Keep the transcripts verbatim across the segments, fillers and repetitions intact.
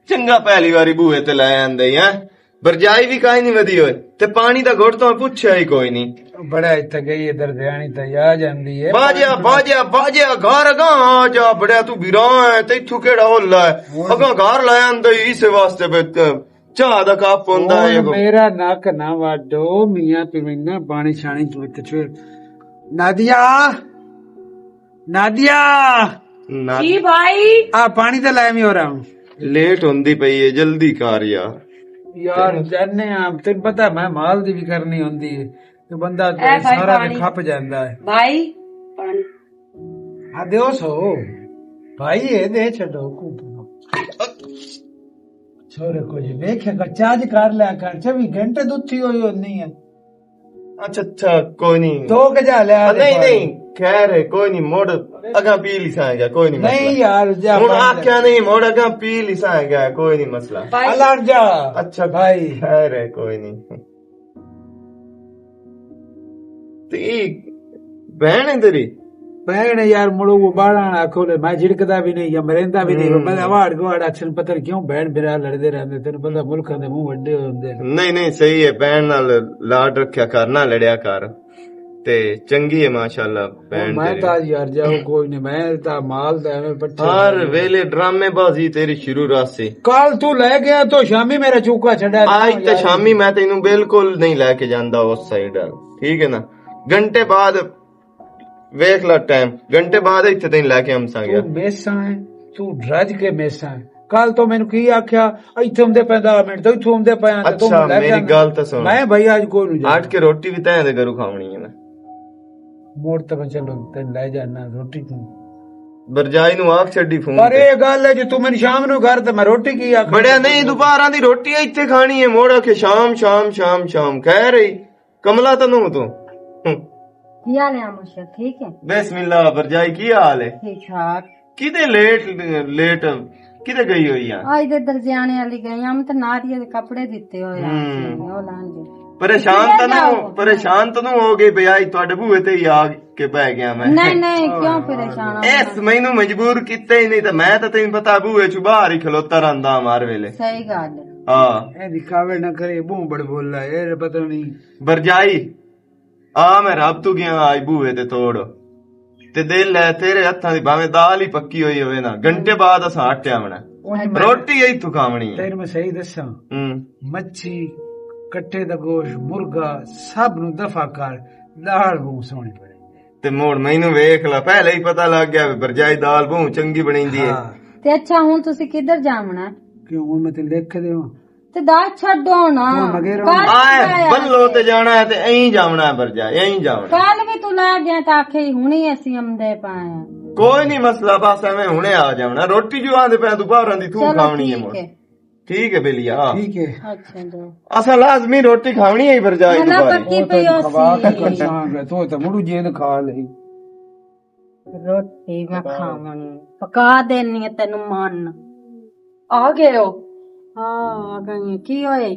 چنگا پہلی واری بوئے تے لے آندے ہی، ہیں؟ برجائی بھی کائیں نہیں ودی ہوئے۔ تے پانی دا گھٹ تو میں پوچھیا ہی کوئی نہیں۔ بڑا اتھا گئی ادھر دھیانی تے آ جاندی ہے۔ باجیا، باجیا، باجیا، گھر اگاں آ جا، بڑیا تو بیرا ہے، تے اتھو کیڑا ہولا ہے؟ ہن اگاں گھر لے آندے ہی اسے واسطے، پھر چاہ دا کپ ہوندا ہے ہن۔ میرا نک نہ واڈو، میاں پیمنا پانی شانی تو اتھے چھوڑ۔ نادیا، نادیا۔ نادیا۔ جی بھائی۔ آ پانی تے لائے میں ہو رہا ہوں۔ لیٹ ہوندی پئی ہے، جلدی کر یار۔ یار، جانے آ، تینوں پتہ میں مال دی بھی کرنی ہوندی ہے۔ تے بندہ اے بھائی سارا تے پانی۔ کھپ جاندا ہے۔ بھائی، پانی۔ آ دیو سو۔ بھائی، اے دے چھڈو کو۔ چھوڑے کوئی ویکھے گا، چارج کر لیا کر، چوبی گھنٹے دتھی ہوئی ہونی ہے۔ اچھا، اچھا، کوئی نہیں۔ تو کے جا لیا آ، نہیں، نہیں، خیر ہے، کوئی نہیں، موڑ اگاں پی لیساں گیا، کوئی نہیں مسئلہ۔ نہیں یار، جا ہن پانی آکھیا نہیں، موڑ اگاں پی لیساں گیا، کوئی نہیں مسئلہ۔ بھائی۔ الگ جا۔ اچھا، بھائی۔ خیر ہے، کوئی نہیں۔ تے اے بہن ہے تیری؟ بہن ہے یار، مڑو وہ بالاں آکھو لے، میں جھڑکدا بھی نہیں یا مریندا بھی نہیں، ہم۔ بس اواڑ گواڑ اچھن، پتہ نہیں کیوں بہن بھرا لڑدے رہندے، تینوں پتہ ملکاں دے منہ وڈے ہوندے نے۔ نہیں، نہیں، صحیح ہے، بہن نال لاڈ رکھیا کر، نہ لڑیا کر۔ تے چنگی ہے ماشاءاللہ بہن میں تیری۔ تاں یار جاؤ کوئی نہیں، میں تاں مال دا ایویں پٹھے ہر ویلے ڈرامے بازی تیری شروع راسی۔ کل تو لے گیا تو شامی میرا چوکا چھڈا آج تے شامی میں تینوں بالکل نہیں لے کے جاندا اس سائیڈ۔ ٹھیک ہے نا؟ گھنٹے بعد ویکھ لا ٹائم، گھنٹے بعد ایتھے تینوں لے کے ہم سانگے۔ تو میسا ہے، تو رج کے میسا ہے۔ کل تو مینوں کی آکھیا، ایتھے ہوندے پے دس منٹ، تو ایتھوں ہوندے پے آں، تے تو اچھا، لے میری جانا۔ گل تے سن۔ میں بھائی اج کوئی نہیں جانا۔ ہٹ کے روٹی بھی تیں دے گھروں کھاونی ہے میں۔ موڑ تے میں چلو تین لے جانا روٹی تو۔ برجائی نو آکھ چھڈی فون پر تے۔ اے گل ہے جو تو مینوں شام نو گھر تے میں روٹی کی آکھ بڑیا نہیں، دوپہراں دی روٹی ایتھے کھانی ہے، موڑ آکھے شام، شام، شام، شام۔ خیر ہے، کملا تنوں تو۔ ہم۔ کیا لیا مشر، ٹھیک ہے؟ بسم اللہ، برجائی کی حال ہے؟ ٹھیک ٹھاک۔ کدے لیٹ، لیٹ کدے گئی ہوئی آ؟ آج دے درجیانے والی گئی ہم تے نادیے دے کپڑے دتے ہوئے آ، ہم۔ او لان دے۔ پریشان تنوں، پریشان تنوں ہو گئی بھئی، آج تہاڈے بوئے تے ہی آ کے بہ گیا میں۔ نہیں، نہیں، کیوں پریشان ہو؟ اس مینوں مجبور کیتا ہی نہیں تے میں تے تینوں پتہ بوئے چوں باہر ہی کھلوتا رہندا ہر ویلے۔ صحیح گل ہے۔ ہاں۔ اے دکھاوے نہ کرے، بہوں بڑ بولا ہے، اے پتہ نہیں۔ برجائی، آ میں رب تو گیا، آج بوئے تے توڑ۔ تے دل ہے تیرے ہتھاں دی، بھاویں دال ہی پکی ہوئی ہوئے نا، گھنٹے بعد اساں آٹے آونا۔ روٹی ہی تو کھاونی ہے۔ تینوں میں صحیح دساں۔ ہوں۔ مچھی، کٹے دا گوشت، مرغا، سب نو دفع کر، دال بہوں سوہنی بنے۔ تے موڑ مینوں ویکھ لا، پہلے ہی پتہ لگ گیا وے، برجائی دال بہوں چنگی بنیندی ہے۔ ہاں۔ تے اچھا، ہن تسی کدھر جاونا؟ کیوں، ہن میں تے لکھ کے دیواں؟ تے دال چھڈو نا۔ ہن مگر کل آئے، بلو تے جانا ہے تے اینہی جاونا ہے برجائی، اینہی جاونا۔ کل وی تو لے گیا تے آکھے ہی ہنی اسی امدے پائے۔ کوئی نہیں مسئلہ، بس ایویں ہنے آ جاونا۔ روٹی جو آندے پے دوپہراں دی تو چلو کھاونی ہے ٹھیک مڑ۔ ہے۔ ٹھیک ہے بیلی، ہاں۔ ٹھیک ہے۔ اچھا جی۔ اساں لازمی روٹی کھاونی ہے، پر جائے منا دوبارہ۔ پکی پئی ہو سی۔ تو تے مڑو جیل کھا لئی۔ روٹی میں کھاونی، پکا دینی ہے تینوں من۔ آ گئے ہو؟ ہاں، آ گئی ہوں۔ کی ہوئے؟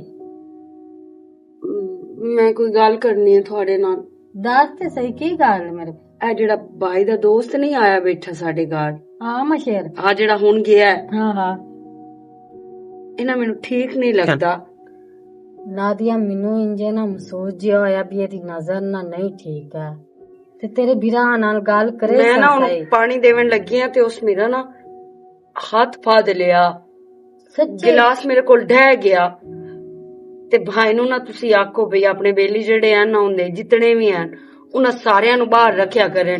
میں کوئی گل کرنی ہے تھوڑے نال۔ دس تے صحیح، کی گل میرے؟ اے جڑا بھائی دا دوست نہیں آیا بیٹھا ساڈے گھر؟ ہاں، مشیر۔ آ جڑا ہن گیا ہے۔ ہاں، ہاں۔ انہاں مینوں ٹھیک نہیں لگدا۔ نادیا، مینوں انجے نہ محسوس جیا ہویا بھی ایدی نظر نہ نہیں ٹھیک ہے۔ تے تیرے بھرا نال گل کرے میں نہ ہن صحیح۔ پانی دیون لگی ہاں تے اس میرا نہ ہاتھ پھد لیا۔ سچی؟ گلاس میرے کول ڈہ گیا۔ تے بھائی نوں نہ تسی آکھو بھئی اپنے بیلی جڑے ہن نہ ہوندے، جتنے وی ہن، انہاں ساریاں نوں باہر رکھیا کرن۔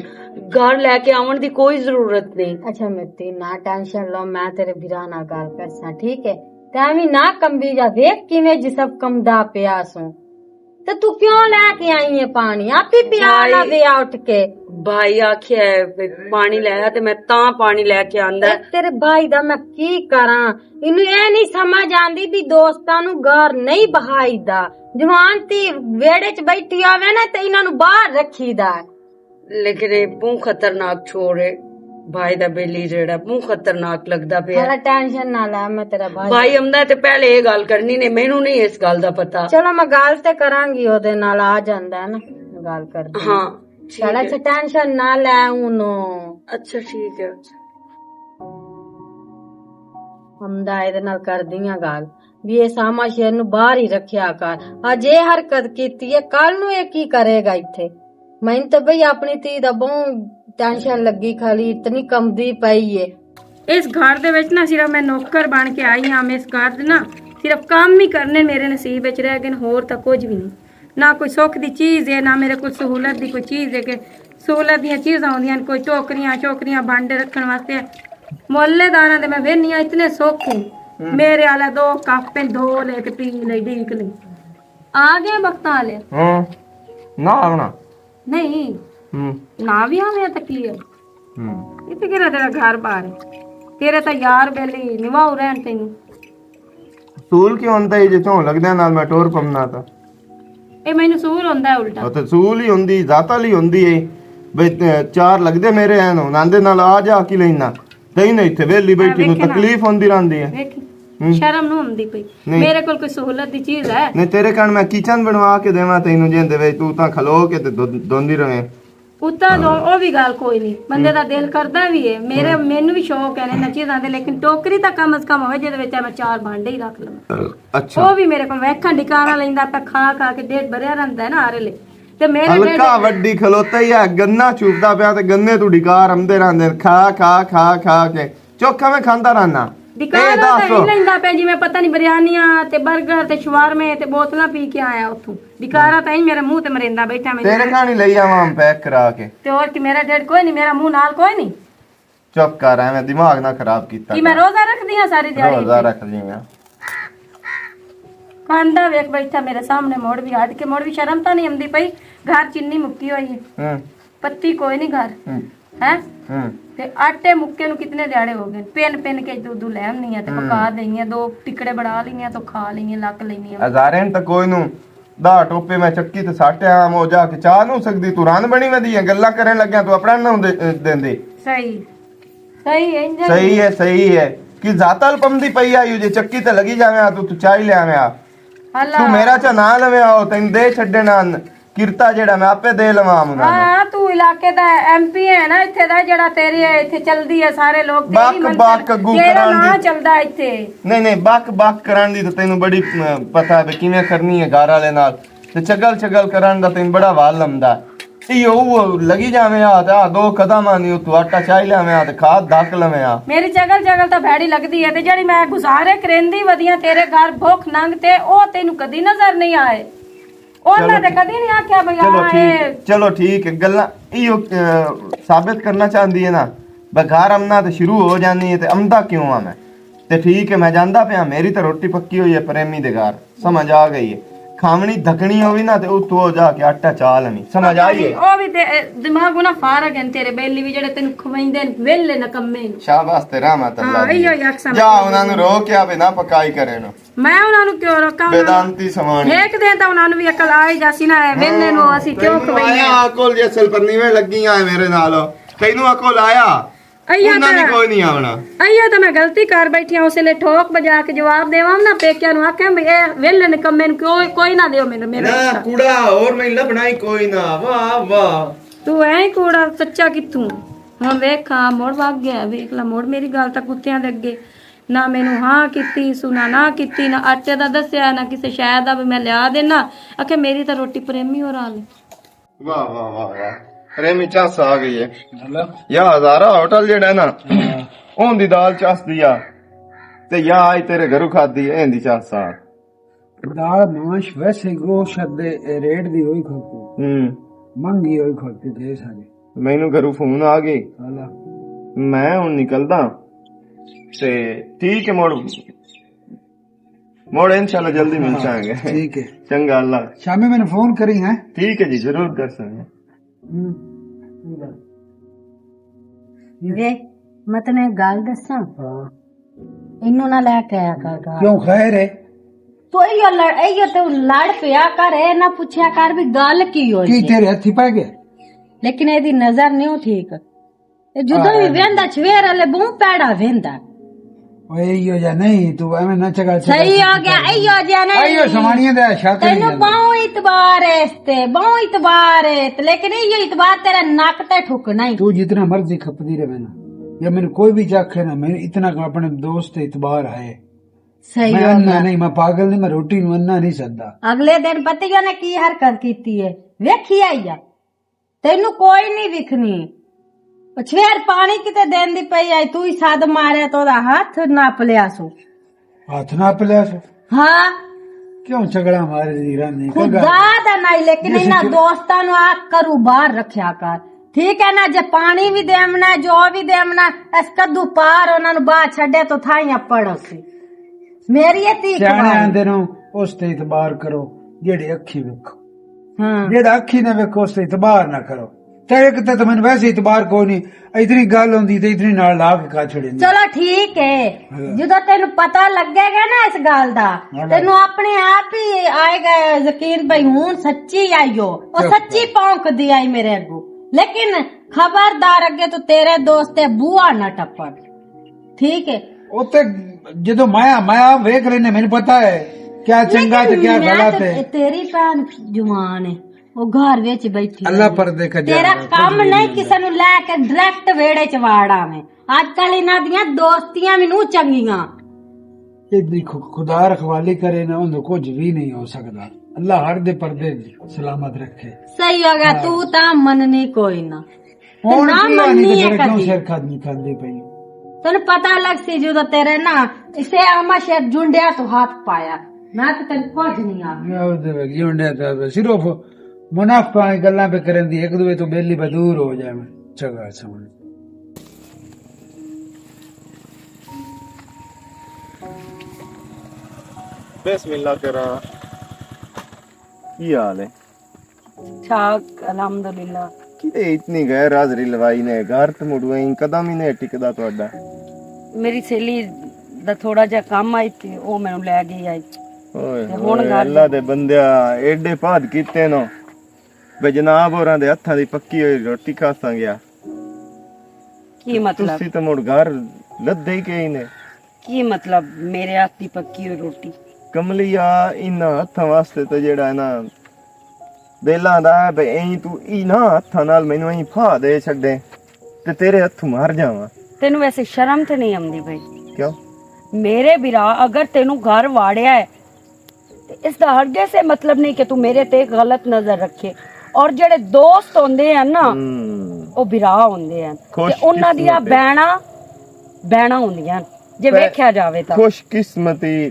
گھر لے کے آون دی کوئی ضرورت نہیں۔ اچھا متی، نہ ٹینشن لو، میں تیرے بھرا نال گل کرساں، ٹھیک ہے؟ تے ایویں نہ کمبی جا، ویکھ کیویں جسم کمدا پیا سوں۔ تے تو کیوں لے کے آئی ہے پانی؟ آپ ہی پیا بھائی، نہ دیا اٹھ کے۔ بھائی آکھیا ہے، پانی لے آ، تے میں تاں پانی لے کے آندا ہے۔ تے تیرے بھائی دا میں کی کراں؟ اینوں اے نہیں سمجھ آندی بھی دوستاں نوں گھر نہیں بہائی دا۔ جوان تے ویڑے چ بیٹھی ہوے نا، تے انہاں نوں باہر رکھی دا۔ لیکن اے بہوں خطرناک چھوڑ ہے۔ بھائی دا بیلی جیڑا بہوں خطرناک لگدا پیا۔ تھوڑا ٹینشن نہ لے، میں تیرا بھائی۔ بھائی امدا تے پہلے اے گل کرنی نے، مینوں نہیں اس گل دا پتہ۔ چلو میں گل تے کراں گی اودے نال، آ جاندا ہے نا، گل کر دیں۔ ہاں، ٹھیک چل ہے۔ اچھا ٹینشن نہ لے ہن۔ اچھا ٹھیک ہے۔ امدا اے دے نال کردی آں گل، وی اے ساما شیر نوں باہر ہی رکھیا کر۔ اج اے حرکت کیتی اے، کل نوں اے کی کرے گا ایتھے؟ میں تے بھئی اپنی تھی دا بہوں ٹینشن لگی کھڑی، اتنی کمدی پئی اے۔ اس گھر دے وچ نا صرف میں نوکر بن کے آئی ہاں، میں اس گھر دے نا صرف کام ہی کرنے میرے نصیب وچ رہ گئے، ہور تاں کچھ بھی نہیں۔ نہ کوئی سکھ دی چیز ہے، نہ میرے کول سہولت دی کوئی چیز ہے کہ سہولت دیاں چیزاں ہوندیاں نے، کوئی ٹوکریاں شوکریاں بانڈے رکھن واسطے۔ محلے داراں دے میں ویہنی آں، اتنے سکھ ہیں۔ میرے والا دو کپ ہیں، دھو لے تے پی لے، ڈیک لے۔ آ گئے وقت والے۔ ہاں، نہ آونا۔ نہیں۔ ہوں۔ نہ بھی آوے تاں کی ہے؟ ہوں۔ اتنے کہڑا تیرا گھر بار ہے؟ تیرے تاں یار بیلی نواؤ رہن تینوں۔ سول کیوں ہوندا ہے جے چوں لگدا نال میں ٹور پمنا تاں؟ اے مینوں سور ہوندا ہے الٹا۔ او تے سول ہی ہوندی، ذات والی ہوندی ہے۔ بے، چار لگدے میرے ہیں، انہاں دے نال آ جا کی لینا۔ تئی نہیں تے ویلی بیٹھی نوں تکلیف ہوندی رہندی ہے۔ ویکھی، ہوں۔ شرم نوں ہوندی پئی۔ نہیں۔ میرے کول کوئی سہولت دی چیز ہے؟ نہیں، تیرے کن میں کچن بنوا کے دیواں تینوں جیندے وچ، تو تاں کھلو کے تے دو-، دوندی رہے۔ اتنا تو او بھی گل کوئی نہیں، بندے دا دل کردا بھی ہے۔ میرے، مینوں بھی شوق ہے انہاں چیزاں دے، لیکن ٹوکری تاں کم از کم ہوئے جے وچ میں چار بانڈے ہی رکھ لواں۔ اچھا۔ او بھی میرے کول ویکھن ڈکارا لیندا پیا، کھا کھا کے ڈیڈ بھریا رہندا ہے نا ہر ویلے۔ تے میرے ہلکا ڈیڈ وڈی کھلوتا ہی ہے، گنا چوپدا پیا تے گنے تو ڈکار امدے رہندے، کھا کھا کھا کھا کے چوکھا میں کھاندا رہنا۔ ڈکارا تاں ہی لیندا پیا جی، میں پتہ نہیں بریانیاں تے برگر تے شوارمے تے بوتلاں پی کے آیا اتھوں۔ ڈکارا تاں ہی میرے منہ تے مریندا بیٹھا میں۔ تیرے کھانی لئی آواں ہم پیک کرا کے۔ تے اور کی، میرا ڈیڈ کوئی نہیں، میرا منہ نال کوئی نہیں۔ چپ کر، ایویں دماغ نہ خراب کیتا کی میں کر۔ روزہ رکھدی ہاں ساری دیہاڑی روزہ تے؟ رکھدی ہاں۔ کانڈا ویکھ بیٹھا میرے سامنے، مڑ بھی ہٹ کے، مڑ بھی شرم تاں نہیں آندی پئی۔ گھر چینی مکی ہوئی ہے۔ ہوں۔ پتی کوئی نہیں گھر۔ ہوں۔ ہیں؟ ہوں۔ تے آٹے مکے نوں کتنے دیہاڑے ہو گئے، پن پن کے دودھ لے آنی ہے تے ہوں۔ پکا دینی ہے، دو ٹکڑے بنا لینی ہے، تو کھا لینی ہے، لک لینی ہے۔ ہزاریں تاں کوئی نوں دہ ٹوپے میں چکی تے ساٹے آم ہو جا کے چاہ نوں سکدی، تو رن بنی ودی ہے، گلاں کرن لگیا تو اپنا نوں دے-، دیندے۔ صحیح۔ صحیح ہے، انجن صحیح ہے، صحیح ہے۔ کہ ذات ال پمدی پئی آ، یو جے چکی تے لگی جاویں آ، تو، تو چاہ ہی لے آویں آ۔ اللہ۔ تو میرا چا نہ لویں آ، او تین دے چھڈے نہ ان۔ کرتا جیڑا میں آپے دے لواں انہاں نوں۔ ہاں، تو علاقے دا ایم پی ہے نا، ایتھے دا جیڑا تیرے ایتھے چلدی ہے، سارے لوگ تیری بک منتر، بک اگوں تیرا کرن ناں دی۔ چلدا ایتھے۔ نہیں، نہیں، بک بک کرن دی تے تینوں بڑی، م، پتہ ہے بھی کیویں کرنی ہے گھر والے نال۔ تے چگل چگل کرن دا تینوں بڑا ول لمدا۔ ایہو او لگی جاویں آ تے آ دو قدم آ نہیں، اتوں آٹا چائی لیویں آ تے کھاد دھک لیویں آ۔ میری چگل چگل تاں بھیڑی لگدی ہے، تے جیڑی میں گزارے کریندی ودیاں تیرے گھر بھوک ننگ تے، او تینوں کدی نظر نہیں آئے۔ او چلو اللہ تے ٹھیک۔ کدی نہیں آکھیا بھئی چلو آ ٹھیک اے۔ ہے، چلو ٹھیک ہے، گلاں ایہو، اے، ثابت کرنا چاہندی ہے نا، بس گھر امنا تے شروع ہو جانی ہے تے امدا کیوں آ میں؟ تے ٹھیک ہے، میں جاندا پیا، میری تے روٹی پکی ہوئی ہے پریمی دے گھر، سمجھ آ گئی ہے۔ کھاونی دھکنی ہووی نا تے اتھوں ہو جا کے آٹا چا لینی، سمجھ آئی ہے؟ او بھی تے، اے، دماغ نہ فارغ ہیں تیرے، بیلی بھی جڑے تینوں کھویندے نے، ویلے نکمے نے۔ شاباش تے رحمت اللہ ہاں، دی۔ ایہو ہی اکثر جا میں انہاں نوں روک کے آپے نہ پکائی کرے نا۔ میں انہاں نوں کیوں روکاں؟ انہاں نوں ویدانتی سماݨی۔ ایک دن تاں انہاں نوں وی عقل آ ہی جاسی نا، اے ویلے نوں اسی کیوں تینوں کھوئیے؟ آیا عقل جے اصل پر نیویں لگی آئے میرے نال۔ تینوں عقل آیا؟ ایہا انہاں دی تاں، کوئی نہیں آونا۔ ایہا تاں میں غلطی کر بیٹھی ہاں، اس لیے ٹھوک بجا کے جواب دیواں نا، پیکیاں نوں آکھاں بھی اے ویلے نکمے نوں کیوں کوئی نہ دیو میرے، میرے نہ، رشتہ۔ کوڑا اور میں لبنا ہی کوئی نہ۔ واہ، واہ۔ تو اے کوڑا سچا کتھوں؟ ہن ویکھاں، مڑ وگ گیا، ویکھ لا، مڑ میری گل تاں کتیاں دے اگے۔ نہ مینوں ہاں کیتی سو، نہ نہ کیتی، نہ آٹے دا دسیا، نہ کسے شے دا بھی میں لیا دینا۔ آکھے میری تاں روٹی پریمی ہو رہا لے۔ واہ، واہ، واہ، واہ۔ پریمی چس آ گئی ہے۔ ہیلو۔ یا ہزارہ ہوٹل جڑا ہے نا، ہاں۔ اون دی دال چس دی آ۔ تے یا آئی تیرے گھروں کھادی، این دی چس آ۔ دال ماش ویسے گوشت دے ریٹ دی ہوئی کھلتی۔ ہوں۔ مہنگی ہوئی کھلتی دے سارے۔ مینوں گھروں فون آ گئی۔ ہاں۔ میں ہن نکلدا۔ تے ٹھیک ہے، مڑ، مڑ انشاءاللہ جلدی مل جائیں گے۔ ٹھیک ہے۔ چنگا اللہ۔ شامی میں نے فون کری ہے۔ ٹھیک ہے جی، ضرور کر سکیں۔ ہوں۔ وے، میں تنے ایک گل دساں۔ ہاں۔ اینوں نہ لے کے آیا کر گھر۔ کیوں، خیر ہے؟ تو ایہو لڑ، ایہو تو لڑ پیا کر، اے نہ پوچھیا کر بھی گل کی ہوئی کی ہے۔ تیرے ہتھی پے گیا؟ لیکن اے دی نظر نہیں ہو ٹھیک۔ اے جدوں بھی ویندا سویر والے بہوں پیڑا ویندا۔ اوئے، ایہو جا نہیں، تو ایویں نہ چگل چگل صحیح ہو گیا، ایہو جا نہیں۔ ایہو سماݨیاں دے شاطر تینوں نہیں۔ بہوں اعتبار ہے اس تے، بہوں اعتبار ہے، لیکن ایہو اعتبار تیرے نک تے ٹھکنا ہی۔ تو جتنا مرضی کھپدی رہے نا، یا مینوں کوئی بھی چکھے نا، مینوں اتنا کہ اپنے دوست تے اعتبار ہے۔ صحیح میں ہو انا گیا۔ نہیں، میں پاگل نہیں، میں روٹی نوں انا نہیں سکدا۔ اگلے دن پتی نے کی حرکت کیتی ہے، ویکھی آئی آ، تینوں کوئی نہیں وکھنی۔ پچھویر پانی کتے دین دی پئی آئی، تو ہی سد ماریا تو دا ہاتھ ناپ لیا سو۔ ہاتھ ناپ لیا سو؟ ہاں۔ کیوں جھگڑا مارے دی رہنی؟ خدا دا نہیں، لیکن انہاں دوستاں نوں آ کرو باہر رکھیا کر۔ ٹھیک ہے نا، جے پانی بھی دیونا ہے، جو بھی دیونا ہے، اس کدو پار انہاں نوں باہر چھڈے تو تھائیاں پڑو سی۔ میری یہ تھی سیانے آندے نو، اس تے اعتبار کرو، جیڑے اکھی ویکھو۔ ہاں۔ جیڑا اکھی نہ ویکھو، اس تے اعتبار نہ کرو۔ تے ایک تے تمہیں ویسے اعتبار کوئی نہیں، اتنی گل ہوندی تے اتنی نال لا کے کا چھڑے۔ چلو ٹھیک ہے، ہاں۔ جدوں تینوں پتہ لگے گا نا اس گل دا، ہاں۔ تینوں اپنے آپ ہی آئے گا یقین بھئی ہوں سچی آئی ہو، اور چپ سچی کر۔ پونک دی آئی میرے اگوں۔ لیکن خبردار اگے تو تیرے دوست تے بوا نہ ٹپڑ۔ ٹھیک ہے۔ او تے جدوں مایا، مایا ویکھ لینے، مینوں پتہ ہے کیا چنگا تے لیکن کیا میں غلط تے ہے۔ تیری بھن جوان ہے، او گھر وچ بیٹھی اللہ ہے۔ پردے کا تیرا جانا، کچھ کم بھی نہیں نہیں کسے نوں لے کے ڈائریکٹ ویڑے چ واڑ آویں۔ اج کل انہاں دیاں دوستیاں مینوں چنگیاں۔ یہ دیکھو، خدا رکھوالی کرے نہ، اندر کچھ بھی نہیں ہو سکدا۔ اللہ ہر دے پردے سلامت رکھے۔ صحیح ہو گیا، ہاں۔ تو تاں مننی کوئی نہ۔ ہن نہ کی آنی مننی تے ہے پھر کیوں کدی۔ سر کھاد نہیں کھاندی پئی؟ تینوں پتہ لگ سی جدوں تیرے نا اسے آما شیر جنڈیا تو ہاتھ پایا۔ میں تے تینوں کچھ نہیں آکھیا۔ میں او تے جنڈیا تو صرف منافقاں والی گلاں پہ کرن دی، ایک دوے تو بیلی پہ دور ہو جائے۔ چنگا سمجھ۔ بسم اللہ کرا۔ کی حال ہے؟ ٹھاک، الحمدللہ۔ کدے اتنی غیر حاضری لوائی نے، گھر تے مڑو ایں قدم ہی نہیں ٹکدا تہاڈا۔ میری سہیلی دا تھوڑا جہا کم آئی تے او مینوں لے گئی آئی۔ اوئے تے ہن ہوئے، گھر اللہ دے بندیا، ایڈے پاد کیتے نو۔ بے جناب ہوراں دے ہتھاں دی پکی ہوئی روٹی کھاساں گیا۔ کی مطلب؟ تسی تے مڑ گھر لدے ہی کہیں نے۔ کی مطلب میرے ہاتھ دی پکی ہوئی روٹی؟ کملیا، انہاں ہتھاں واسطے تے جیڑا ہے نا، بیلاں دا ہے، بے ایں تو انہاں ہتھاں نال مینوں ایں پھا دے چھڈے تے تیرے ہتھوں مر جاواں۔ تینوں ویسے شرم تے نہیں آمدی بھائی؟ کیوں؟ میرے برا اگر تینوں گھر واڑیا ہے، تے اس دا ہرگز سے مطلب نہیں کہ تو میرے تے غلط نظر رکھے۔ اور جڑے دوست ہوندے ہیں نا، ہم۔ او بھرا ہوندے ہیں۔ خوش تے انہاں دیاں قسمت ہے۔ بہناں، بہناں ہوندیاں ہیں۔ جے تے ویکھیا جاوے تاں۔ خوش قسمتی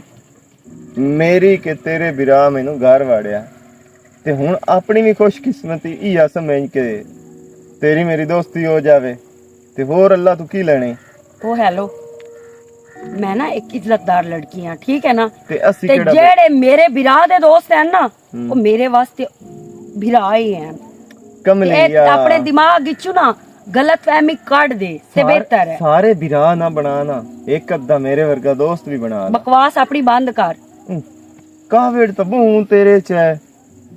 میری کہ تیرے بھرا مینوں گھر واڑیا۔ تے ہن اپنی وی خوش قسمتی ایہا سمجھ کے تیری میری دوستی ہو جاوے۔ تے ہور اللہ تو کی لینے؟ او ہیلو، میں نا ایک عزت دار لڑکی ہاں، ٹھیک ہے نا؟ تے اسی تے کیڑا جیڑے میرے بھرا دے دوست ہیں نا، ہم۔ او میرے واسطے بھرا ہی ہیں۔ کملی تے اے یا۔ اپنے دماغ وچوں نا غلط فہمی کڈ دے تے سار-، بہتر ہے۔ سارے بھرا نہ بنانا، ایک ادھا میرے ورگا دوست بھی بنا لا۔ بکواس اپنی بند کر۔ ہم۔ کاوڑ تاں بہوں تیرے چ ہے۔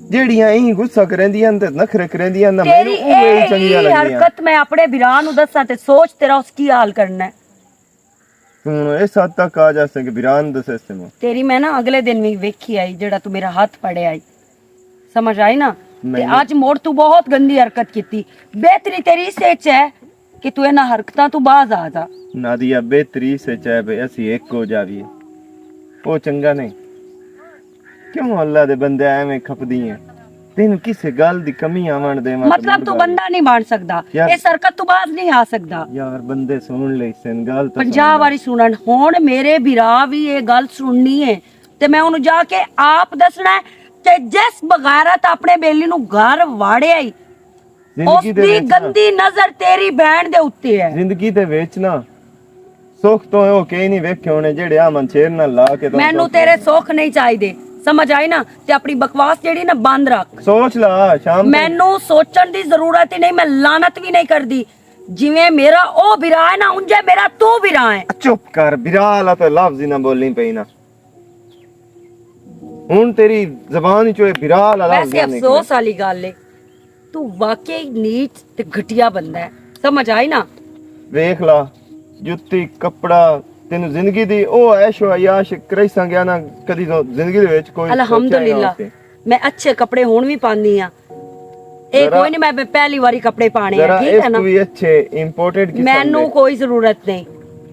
جیڑیاں ایں غصہ کریندیاں تے نخرے کریندیاں نا، تیری مینوں اوہے ہی اے چنگیاں ہی لگدیاں۔ حرکت میں اپنے بھرا نوں دساں تے سوچ تیرا اس کی حال کرنا ہے۔ توں ہن اس حد تک آ جاسیں کہ بھرا نوں دسے سے میں۔ تیری میں نا اگلے دن وی ویکھی آئی جیڑا تو میرا ہاتھ پڑے آئی۔ سمجھ آئی نا؟ تے نہیں۔ اج مڑ تو بہت گندی حرکت کیتی۔ بہتری تیری اس اچ ہے کہ تو انہاں حرکتاں تو باز آ جا۔ نادیہ، بہتری اس اچ ہے بھئی اسی ایک ہو جاویے۔ او چنگا نہیں۔ کیوں اللہ دے بندے ایویں کھپدی ہیں؟ تینوں کسے گل دی کمی آون دے مطلب تو بندہ نہیں بن سکدا۔ یار۔ اس حرکت تو باز نہیں آ سکدا۔ یار بندے سن لے سن گل تو پنجاہ سن لے۔ واری سنن۔ ہن میرے بھرا وی اے گل سننی ہے تے میں انہوں جا کے آپ دسنا ہے کہ جس بغیرت اپنے بیلی نو گھر واڑے آئی، زندگی اس دے دی وچ نا، گندی نظر تیری بہن دے اُتے ہے۔ زندگی دے وچ نا، سکھ تو او کئی نہیں ویکھے ہونے جیڑے آ من شیر نال لا کے تو مینوں تیرے سکھ نہیں چاہیدے، سمجھ آئی نا؟ تے اپنی بکواس جیڑی نا بند رکھ۔ سوچ لا شام تک۔ مینوں سوچن دی ضرورت ہی نہیں، میں لعنت بھی نہیں کردی۔ جویں میرا او بھرا ہے نا، اونجے میرا تو بھرا ہے۔ چپ کر، بھرا والا تو لفظ ہی نہ بولنی پئی نا۔ ہن تیری زبان وچوں اے بھرا والا لفظ ویسے نہ نکلے۔ افسوس والی گل ہے، تو واقعی نیچ تے گھٹیا بندہ ہے، سمجھ آئی نا؟ ویکھ لا، جُتی، کپڑا، تینوں زندگی دی او عیش و عیاش کریساں گیا نا، کدی تو زندگی دے وچ کوئی سوچیا ہی نہ الحمدللہ، ہوتے۔ میں اچھے کپڑے ہن وی پاندی ہاں۔ اے ذرا، کوئی نہیں، میں پہلی واری کپڑے پانے ہیں، ذرا ٹھیک ہے اس نا؟ تو بھی اچھے امپورٹڈ قسم مینوں دے۔ کوئی ضرورت نہیں۔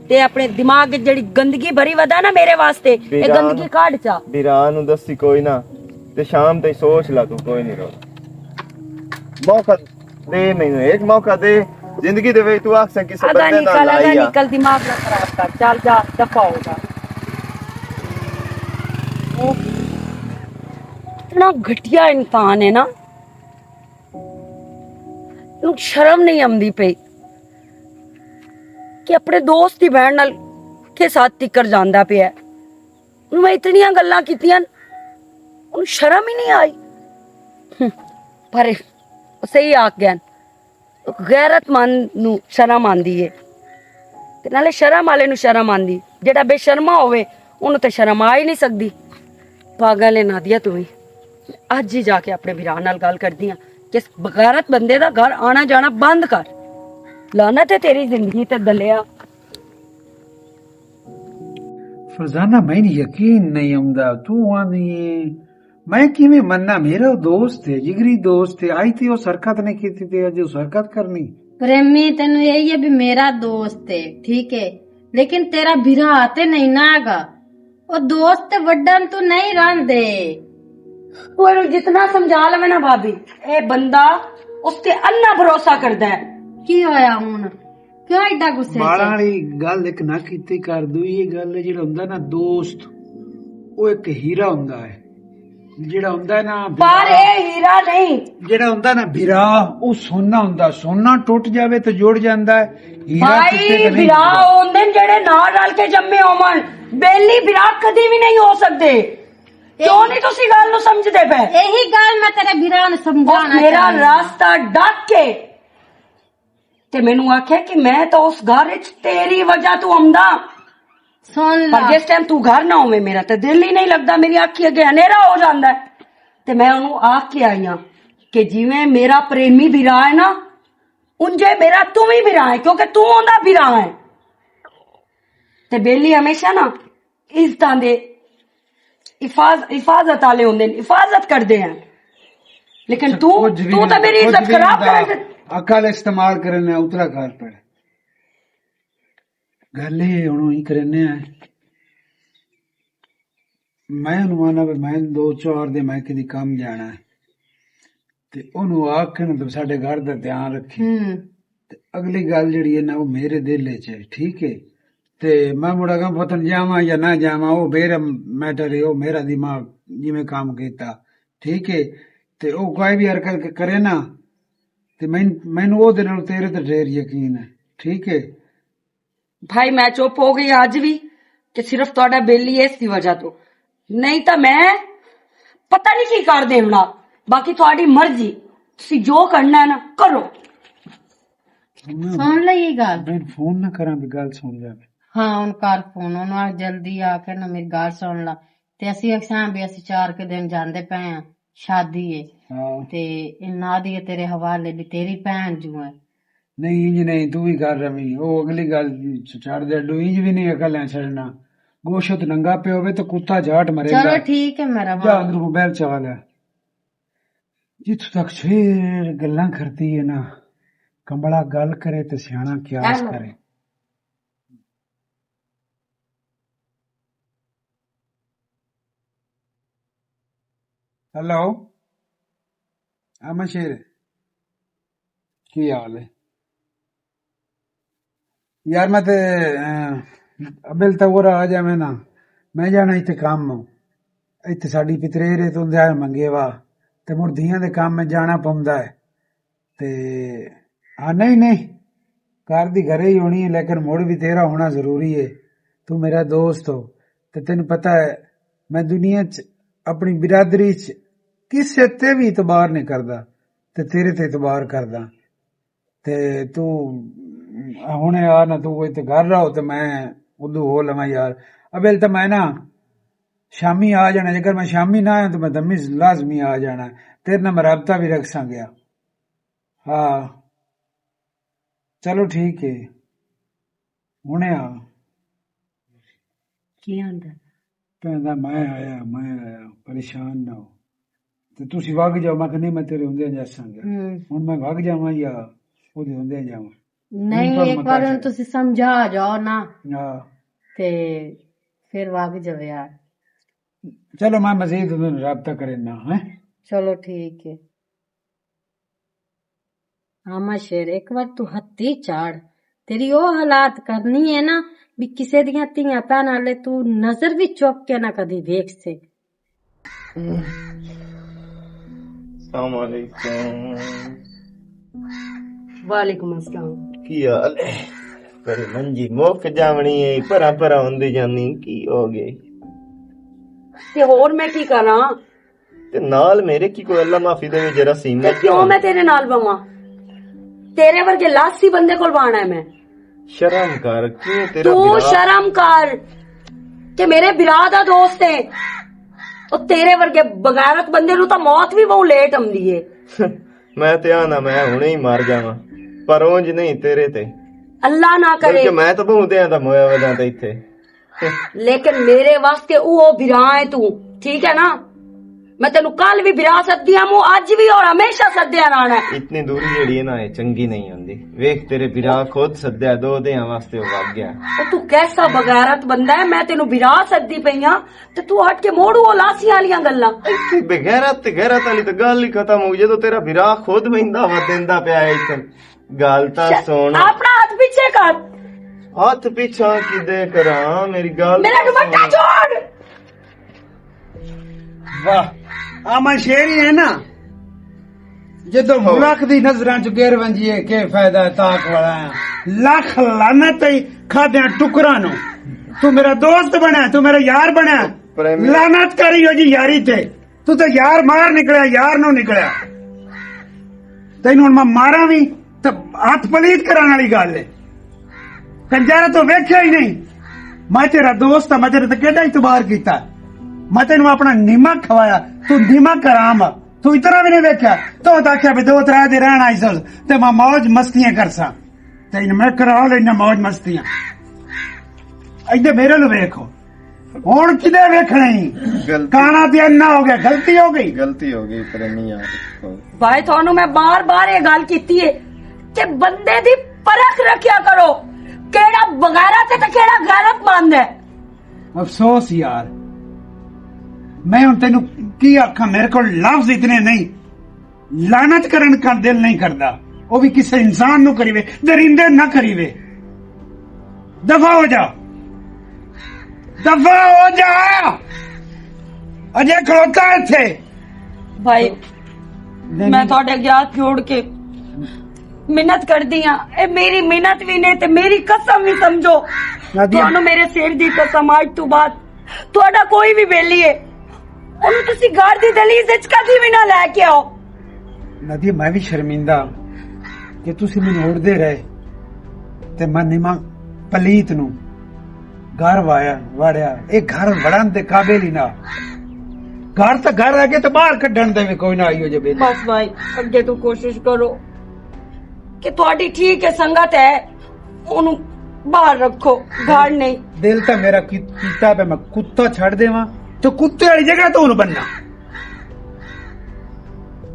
تے اپنے دماغ وچ جڑی گندگی بھری ودا نا میرے واسطے، اے بیران، گندگی کڈ چا۔ بیران نوں دسی کوئی نہ، تے شام تائیں سوچ لا تو کوئی نہیں رو۔ موقع دے مینوں، ایک موقع دے۔ زندگی دے وچ تو آکھ سن کسے ادا بندے نہیں نال کل، ادا لائی نہیں آ۔ کل، دماغ نہ خراب کر، چل جا، دفع ہو جا۔ اتنا گھٹیا انسان ہے نا، نوں شرم نہیں آندی پئی کہ اپنے دوست دی بہن نال کے ساتھ تکر جاندا پیا ہے۔ میں اتنیاں گلاں کیتیاں، انہوں شرم ہی نہیں آئی۔ ہم، پر صحیح آکھ گئے، غیرت مند نوں شرم آندی ہے۔ تے نالے شرم والے نوں شرم آندی، جیڑا بے شرما ہوئے، اونوں تے شرم آ ہی نہیں سکدی۔ پاگل ہے نادیا تو ہی۔ اج ہی جا کے اپنے بھرا نال گل کردی ہاں کہ اس بغیرت بندے دا گھر آنا جانا بند کر۔ لعنت ہے تیری زندگی تے دلیا۔ فرزانہ، میں یقین نہیں آوندا، تو آندی ہے، میں کیویں مننا؟ میرا دوست ہے، جگری دوست ہے، آئی تھی اس حرکت نہیں کیتی تے اج اس حرکت کرنی۔ پریمی، تینوں یہی ہے بھی میرا دوست ہے، ٹھیک ہے، لیکن تیرا بھرا تے نہیں نہ گا۔ او دوست تے وڈن تو نہیں رہندے۔ او اینوں جتنا سمجھا لوے نا بھابی، اے بندہ اس تے انا بھروسہ کردا ہے۔ کی ہویا ہن؟ کیوں ایڈا غصے چ؟ ماڑا والی گل ایک نہ کیتی کر، دوئی گل ہے جڑا ہوندا نا دوست، او ایک ہیرا ہوندا ہے۔ جڑا ہوندا ہے نا پر بھرا، اے ہیرا نہیں۔ جڑا ہوندا نا بھرا، او سونا ہوندا، سونا ٹوٹ جاوے تے جڑ جاندا ہے، ہیرا ٹوٹے تے نہیں بھرا ٹوٹدا۔ ہوندے نے جڑے نال رل کے جمے ہون، بیلی بھرا کدی بھی نہیں ہو سکدے۔ کیوں نہیں تسی گل نوں سمجھدے پے؟ یہی گل میں تیرے بھرا نوں سمجھانا چاہندی۔ میرا راستہ ڈک کے تے مینوں آکھیا کہ میں تاں اس گھر وچ تیری وجہ تو آمدا۔ سن پر لا۔ جس ٹائم تو گھر نہ ہوویں، میرا تے دل ہی نہیں لگدا، میری اکھ ہی اگے ہنیرا ہو جاندا ہے۔ تے میں اونوں آکھ کے آئی ہاں کہ جویں میرا پریمی بھرا ہے نا، انجے میرا تو بھی بھرا ہے، کیونکہ تو اوندا بھرا ہے۔ تے بیلی ہمیشہ نا عزتاں دے حفاظ-، حفاظت والے ہوندے نے، حفاظت کردے ہیں۔ لیکن تو، کچھ بھی تو نہیں، تے میری کچھ عزت بھی خراب نہیں کر دے۔ عقل استعمال کرنے اترا کر پڑ۔ گل یہ ہن ہی کرنے ہیں۔ میں انہوں آنا بھی میں دو چار دے میں کدی کم جانا ہے۔ تے انہوں آکھ کے نا تو ساڈے گھر دا دھیان رکھی۔ ہوں۔ تے اگلی گل جڑی ہے نا، وہ میرے دل وچ ہے، ٹھیک ہے؟ تے میں مڑ اگاں پتن جاواں یا نہ جاواں، وہ میرا میٹر ہے، وہ میرا دماغ جویں کام کیتا، ٹھیک ہے؟ تے وہ کوئی بھی حرکت ک-، کرے نا، تے میں، مینوں وہ دے نال تیرے تے ڈھیر یقین ہے، ٹھیک ہے؟ بھائی، میں چپ ہو گئی اج بھی کہ صرف تہاڈا بل ہی اس دی وجہ تو، نہیں تاں میں پتہ نہیں کی کر دینا۔ باقی تہاڈی مرضی، تسی جو کرنا ہے نا کرو۔ سن لے یہ گل۔ میں فون نہ کراں بھی گل سن لے۔ ہاں، ہن کر فون، انہوں آکھ جلدی آ کے نا میری گل سن لا۔ تے اسی اکساں بھی اسی چار کے دن جاندے پے ہاں، شادی ہے۔ ہاں۔ تے انہاں دی تیرے حوالے بھی تیری بھن جو ہے۔ نہیں، انج نہیں، تو بھی کر روی۔ او اگلی گل چھڑ دے، اڈو انج بھی نہیں اکل ہے چھڑنا۔ گوشت ننگا پہ ہوے تو کتا جھاٹ مرے چلو گا۔ ٹھیک ہے، میرا جا ماما۔ اندر موبائل چلا لے۔ جتھوں تک شیر گلاں کرتی ہے نا، کمبلا گل کرے تے سیاݨا قیاس کرے۔ ہیلو، احمد شیر، کی حال ہے؟ یار، میں تے، اہ، ابل تور آ جاویں نا، میں جانا ایتھے کام، ایتھے ساڈی پتریر ہے، تو اندر منگے وا، تے مڑ دھیاں دے کام میں جانا پوندا ہے۔ تے ہاں، نہیں، نہیں، گھر دی گھرے ہی ہونی ہے، لیکن مڑ بھی تیرا ہونا ضروری ہے۔ تو میرا دوست ہو، تے تینوں پتہ ہے، میں دنیا چ اپنی برادری چ کسے تے بھی اعتبار نہیں کردا، تے تیرے تے اعتبار کردا۔ تے تو ہن یار نہ تو کوئی تے گھر رہو تے میں ادو ہو لواں یار۔ ابل تے میں نا شامی آ جانا، جے میں شامی نہ آیا تو میں دمی لازمی آ جانا۔ تیرے نال میں رابطہ بھی رکھ ساں گیا۔ ہاں، چلو ٹھیک ہے، ہنے آ۔ کی آندا؟ کہندا، "میں آیا، میں آیا، پریشان نہ ہو۔" تے تسی وگ جاؤ۔ میں کہ نہیں، میں تیرے ہوندے جاساں گا۔ ہوں۔ ہن میں وگ جاواں یا اوہدے ہوندے جاواں؟ نہیں، ہن تہاڈا ایک وار متاثر ہن تسی سمجھا جاؤ نا۔ ہاں۔ تے پھر وگ جاوے یار۔ چلو، میں مزید انہاں نال رابطہ کرنا ہے۔ چلو ٹھیک ہے۔ ہاں، میں شیر، ایک وار تو ہتھی چاڑ۔ تیری او حالات کرنی ہے نا، بھی کسے دیاں تیاں پہن والے تو نظر بھی چوک کے نہ کدی ویکھ سے۔ السلام علیکم۔ وعلیکم السلام۔ کی حال ہے؟ پر منجی مک جاونی ہے، پرا پرا ہوندی جانی، کی ہو گئی؟ تے ہور میں کی کراں؟ تے نال میرے کی کوئی اللہ معافی دے جرا سین تے کیوں میں تیرے نال بواں؟ تیرے ورگے لاسی بندے کول بانا ہے میں۔ شرم کر، کیوں تیرا تو برا؟ شرم کر کہ میرے برا دا دوست ہے۔ او تیرے ورگے بغیرت بندے نوں تاں موت بھی بہت لیٹ آندی ہے۔ میں تے آنا میں ہنے ہی مر جاواں، پر اونج نہیں تیرے تے۔ اللہ نہ کرے۔ بلکہ میں تو بہت دیاں دا مویا ودا تے ایتھے۔ لیکن میرے واسطے او بھرا ہے تو، ٹھیک ہے نا؟ میں تینوں کل بھی بھرا سدیا موں، اج بھی اور ہمیشہ سدیا رہنا ہے۔ اتنی دوری جڑی ہے نا، یہ چنگی نہیں ہوندی۔ ویکھ، تیرے بھرا خود سدیا، دو دیاں واسطے وہ وگ گیا۔ او تو کیسا بغیرت بندہ ہے، میں تینوں بھرا سدی پئی ہاں تے تو ہٹ کے موڑو او لاسی والیاں گلاں۔ ایتھے بغیرت تے غیرت والی تے گل ہی ختم ہو گئی۔ جدوں تیرا بھرا خود ویندا وا دیندا پیا ہے ایتھے۔ گل تاں ش-، سن۔ اپنا ہاتھ پیچھے کر۔ ہاتھ پیچھا کدے کراں، میری گل میرا تاں دوپٹہ سن۔ چھوڑ۔ واہ، آ میں شیر ہی ہے نا، جدوں ہو۔ ملک دی نظراں چ گر ونجیے، کے فائدہ ہے طاق والا ہے؟ لکھ لعنت ہے کھادیاں ٹکراں نو۔ تو میرا دوست بنیا، تو میرا یار بنیا، پریمی۔ لعنت کری ہو جی یاری تے۔ تو تے یار مار نکلیا، یار نو نکلیا۔ تینوں ہن میں ماراں وی تے ہاتھ پلیت کرن والی گل ہے۔ کنجارا تو ویکھیا ہی نہیں۔ میں تیرا دوست ہاں، میں تیرے تے کیڈا اعتبار کیتا۔ میں تینوں اپنا نیمک کھوایا، تو نیمک حرام آ۔ تو اتنا بھی نہیں ویکھیا۔ تو تے آکھیا بھی دو ترے دے رہن آئی سس تے میں موج مستیاں کرساں۔ تے ان میں کرا لینا موج مستیاں۔ ایدے میرے لو ویکھو۔ ہن کدے ویکھنا ہی؟ غلطی۔ کانا تے انا ہو گیا، غلطی ہو گئی۔ غلطی ہو گئی، پریمی یار۔ بھائی، تھانوں میں بار بار یہ گل کیتی ہے کہ بندے دی پرکھ رکھیا کرو، کیڑا بغیرت ہے تے کیڑا غیرت مند ہے۔ افسوس یار، میں ہن تینوں کی آکھاں، میرے کول لفظ اتنے نہیں۔ لعنت کرن کا دل نہیں کردا، وہ بھی کسے انسان نو کریوے، درندے نہ کریوے۔ دفع ہو جا، دفع ہو جا۔ اجے کھلوتا ہے ایتھے۔ بھائی، نہیں، میں نہیں۔ تہاڈے اگے ہاتھ جوڑ کے منت کردی ہاں، اے میری منت بھی نہیں تے میری قسم بھی سمجھو۔ نادیا۔ تانوں میرے سر دی قسم، اج تو بعد تہاڈا کوئی بھی بیلی ہے، اونوں تسی گھر دی دہلیز وچ کدی بھی نہ لے کے آؤ۔ ندی، میں بھی شرمندہ کہ تسی مینوں اڑدے رہے تے میں نیما پلیت نوں گھر وایا، واڑیا۔ اے گھر وڑن دے قابل ہی نہ۔ گھر تاں گھر ہے کہ تے باہر کڈن دے بھی کوئی نہ آئی ہو جے بیلی۔ بس بھائی، اگے تو کوشش کرو کہ تہاڈی ٹھیک ہے، سنگت ہے، اونوں باہر رکھو، گھر نہیں۔ دل تاں میرا کی-، کیتا پہ میں کتا چھڑ دیواں، تو کتے والی جگہ تو اونوں بننا۔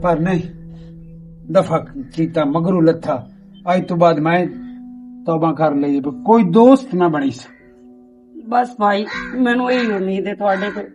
پر نہیں، دفعہ کیتا، مگروں لتھا۔ اج تو بعد میں توبہ کر لئی، کوئی دوست نہ بنی سا۔ بس بھائی، مینوں یہی امید ہے تہاڈے تے۔